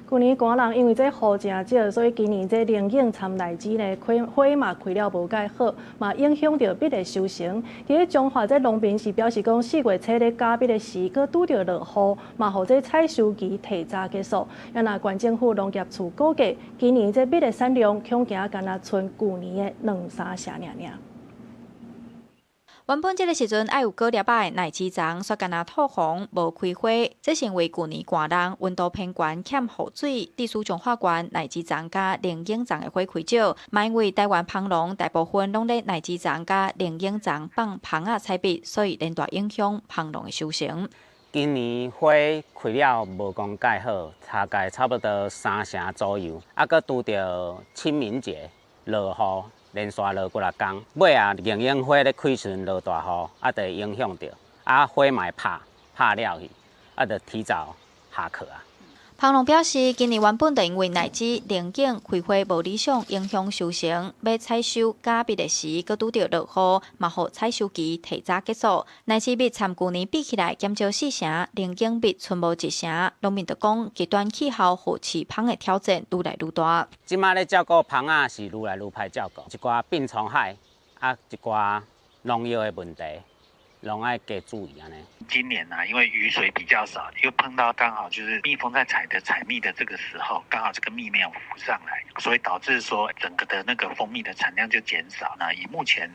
舊年寒人因為這雨誠少，所以今年這龍井摻荔枝呢開花嘛開了無蓋好，嘛影響著蜜的收成。佇咧彰化這農民是表示講，4月初咧莢蜜的時，閣拄著落雨，嘛予這採收期提早結束。啊若縣政府農業處估計，今年這蜜的產量恐驚干焦賰舊年的兩三成爾爾。原本這个時陣愛有果粒仔的荔枝欉，煞干焦土黃無開花，這是因為舊年寒冷，溫度偏懸，欠雨水，致使彰化縣荔枝欉佮龍井欉的花開少。嘛因為台灣蜂農大部分攏咧荔枝欉佮龍井欉放蜂仔採蜜，所以連帶影響蜂農的收成。今年花開了無講蓋好，大概差不多三成左右。啊，閣拄著清明節落雨。連續落幾若工，尾仔龍眼花咧開時陣落大雨，啊，就會影響著，啊，花嘛會拍拍了去，啊，就提早下課啊。蜂農表示，今年原本就因為荔枝、龍井開花無理想，影響收成，欲採收莢蜜的時，閣拄著落雨，嘛予採收期提早結束。荔枝蜜參舊年比起來減少四成，龍井蜜賰無一成。農民就講，極端氣候予飼蜂的挑戰愈來愈大。這馬咧照顧蜂仔是愈來愈歹照顧，一寡病蟲害，啊，一寡農藥的問題，攏愛加注意按呢。今年呢，因為雨水比較少，又碰到剛好就是蜜蜂在採的採蜜的這個時候，剛好這個蜜沒有浮上來，所以導致說整個的那個蜂蜜的產量就減少。那以目前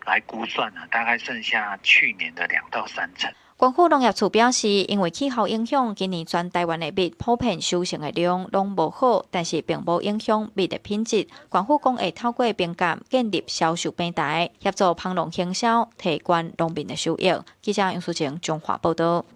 來估算呢，大概剩下去年的2到3成。縣府農業處表示，因為氣候影響，今年全台灣的蜜普遍收成的量攏無好，但是並無影響蜜的品質。縣府講會透過評鑑建立銷售平台，協助蜂農行銷，提懸農民的收益。記者楊淑晴彰化報導。